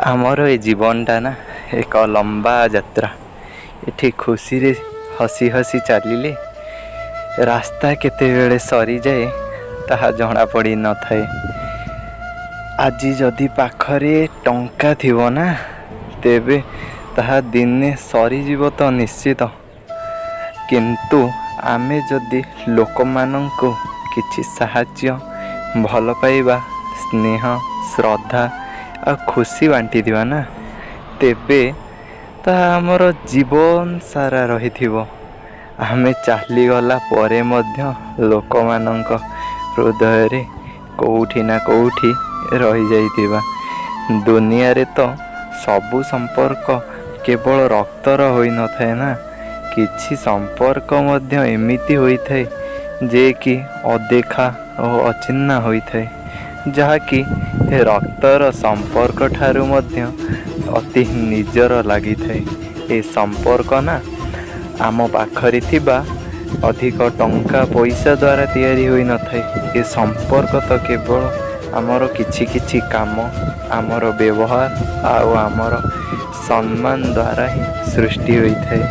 ଆମର ଏ ଜୀବନଟା ନା ଏକ ଲମ୍ବା ଯାତ୍ରା। ଏଠି ଖୁସିରେ ହସି ହସି ଚାଲିଲେ ରାସ୍ତା କେତେବେଳେ ସରିଯାଏ, ତାହା ଜଣାପଡ଼ି ନଥାଏ। ଆଜି ଯଦି ପାଖରେ ଟଙ୍କା ଥିବ ନା, ତେବେ ତାହା ଦିନେ ସରିଯିବ ତ ନିଶ୍ଚିତ। କିନ୍ତୁ ଆମେ ଯଦି ଲୋକମାନଙ୍କୁ କିଛି ସାହାଯ୍ୟ, ଭଲ ପାଇବା, ସ୍ନେହ, ଶ୍ରଦ୍ଧା ଆଉ ଖୁସି ବାଣ୍ଟିଥିବା ନା, ତେବେ ତାହା ଆମର ଜୀବନ ସାରା ରହିଥିବ। ଆମେ ଚାଲିଗଲା ପରେ ମଧ୍ୟ ଲୋକମାନଙ୍କ ହୃଦୟରେ କେଉଁଠି ନା କେଉଁଠି ରହିଯାଇଥିବା। ଦୁନିଆରେ ତ ସବୁ ସମ୍ପର୍କ କେବଳ ରକ୍ତର ହୋଇନଥାଏ ନା, କିଛି ସମ୍ପର୍କ ମଧ୍ୟ ଏମିତି ହୋଇଥାଏ ଯେ କି ଅଦେଖା ଓ ଅଚିହ୍ନା ହୋଇଥାଏ, ଯାହାକି ରକ୍ତର ସମ୍ପର୍କ ଠାରୁ ମଧ୍ୟ ଅତି ନିଜର ଲାଗିଥାଏ। ଏ ସମ୍ପର୍କ ନା ଆମ ପାଖରେ ଥିବା ଅଧିକ ଟଙ୍କା ପଇସା ଦ୍ୱାରା ତିଆରି ହୋଇନଥାଏ। ଏ ସମ୍ପର୍କ ତ କେବଳ ଆମର କିଛି କିଛି କାମ, ଆମର ବ୍ୟବହାର ଆଉ ଆମର ସମ୍ମାନ ଦ୍ୱାରା ହିଁ ସୃଷ୍ଟି ହୋଇଥାଏ।